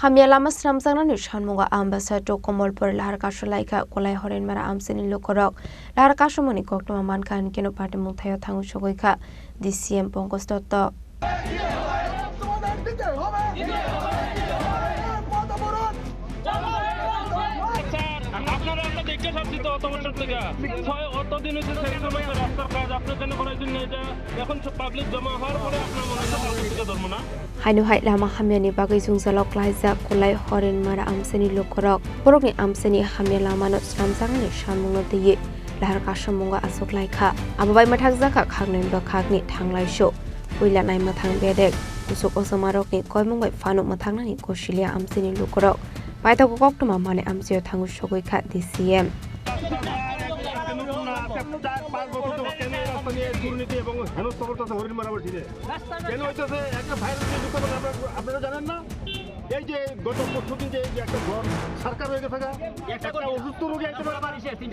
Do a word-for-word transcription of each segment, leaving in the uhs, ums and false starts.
Hamya lama swnamjaknani sanmungo Ambassa to Komolpur lahar kasu laikha, Kolai Horenmara amchaini lukurok lahar kasumani koktwma mankha, hinkhe no party mungthaio thangwi sogwi kha D C M Pankaj Dotto. আপনারা আমরা দেখতে পাচ্ছি তো অত বছর থেকে। ছয়, অত দিন হচ্ছে সেন্ট্রাল ব্যাংকের রাস্তার কাজ, আপনি কেন করাইছেন না এটা? এখন সব পাবলিক জমা হওয়ার পরে আপনার মনে হচ্ছে কাউকে ধরবো না। Haino hai lama hamyani bagwi jwngjalo klaijak Kolai Horenmara amchaini lukurok. Borokni amchaini hamya lamano swnamjaknani sanmungno twiwi lahar kasamungo achuk laikha. Abo bai mwthakjakha khaknwi bwkhakni thanglaisu. Puila naimwthang bedek, kuchuk ochomarokni koimung bai phano mwthaknani kosiliya amchaini lukurok. Paithago koktwma manwi amchaio thangwi sogwi kha D C M. কেন হইতেছে একটা file release করতে পারেন আপনারা, আপনারা জানেন না? এই যে গত পরশু দিন যে, এই যে একটা ঘর সরকার হয়ে গেছে গা, একটা অসুস্থ রোগী একটা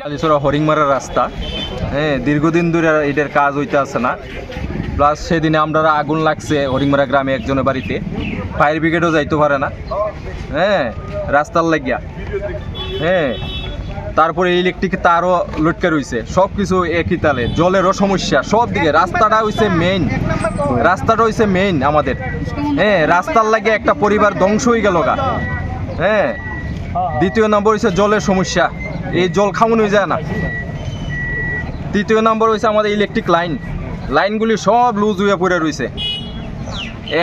আলিছড়া হরিংমারা রাস্তা, হ্যাঁ, দীর্ঘদিন ধরে এটার কাজ হইতে আছে না। প্লাস সেদিনে আমরা আগুন লাগছে হরিংমারা গ্রামে একজনের বাড়িতে, ফায়ার ব্রিগেডও যাইতে পারে না, হ্যাঁ, রাস্তার লাগিয়া, হ্যাঁ। তারপরে ইলেকট্রিক তারও লটকে রইছে, সব কিছু একই তালে, জলেরও সমস্যা সব দিকে। রাস্তাটা হইছে মেইন, রাস্তাটা হইছে মেইন আমাদের, হ্যাঁ। রাস্তার লাগে একটা পরিবার ধ্বংস হয়ে গেল গা, হ্যাঁ। দ্বিতীয় নম্বর হইছে জলের সমস্যা, এই জল খাওয়ানো যায় না। তৃতীয় নম্বর হইছে আমাদের ইলেকট্রিক লাইন, লাইনগুলি সব লুজ হয়ে পড়ে রইছে।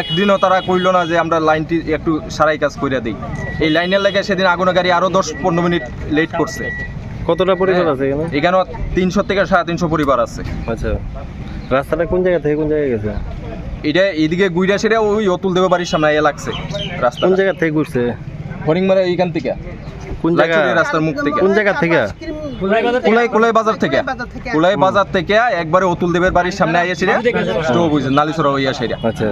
একদিনও তারা কইলো না যে আমরা লাইনটি একটু সারাই কাজ কইরা দেই। এই লাইনের লাগে সেদিন আগুনের গাড়ি আরো দশ পনেরো মিনিট লেট করছে। কতটা পরিবার হ্যাঁ। আছে এখানে? এখানেও তিনশো থেকে সাড়ে তিনশো পরিবার আছে। আচ্ছা, রাস্তাটা কোন জায়গা থেকে কোন জায়গায় গেছে? এটা এদিকে গুইরা সেটা ওই অতুল দেবের বাড়ির সামনে আইয়া লাগছে রাস্তা। কোন জায়গা থেকে ঘুরছে? হরিংমারা এইখান থেকে। কোন জায়গা? লাইটছড়ি রাস্তার মুখ থেকে। কোন জায়গা থেকে? কুলাই, কুলাই বাজার থেকে। কুলাই বাজার থেকে। কুলাই বাজার থেকে একবারে অতুল দেবের বাড়ির সামনে আইয়া সেটা স্টপ হইছে, নালিছড়া হইয়া সেটা। আচ্ছা।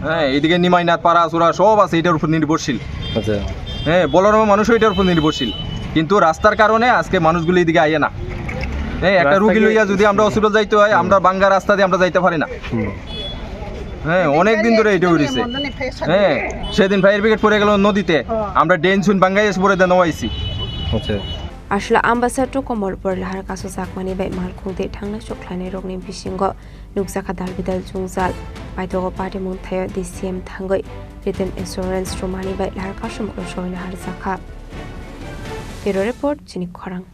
হ্যাঁ, এদিকে নিমাইনাথ পাড়া চূড়া সব আছে এটার উপর নির্ভরশীল। আচ্ছা। হ্যাঁ, বলরাম মানুষও এটার উপর নির্ভরশীল, কিন্তু রাস্তার কারণে আজকে মানুষগুলো এদিকে আইয়ে না। হ্যাঁ, একটা রাস্তা রুগী কি লইয়া যদি আমরা হসপিটাল যাইতে হয়, আমরা বাঙ্গা রাস্তা দিয়ে আমরা যাইতে পারি না। হুম। হ্যাঁ, অনেক দিন ধরে এটা হইছে। হ্যাঁ, সেদিন ফায়ার ব্রিগেড পড়ে গেল নদীতে, আমরা ড্রেন সুন বাঙ্গাই এসে পড়ে দেন আইছি। আচ্ছা। Aswla Ambassa to Komolpur lahar kasu jakmani bai malkhung tei thangnai chukhlainai rokni bisingo nukjakha dalbidal jwngjal. Paithago party mungthaio D C M thangwi written assurance rwmani bai lahar kasumung rwsogwino harjakha. Bureau Report, Chini Khorang.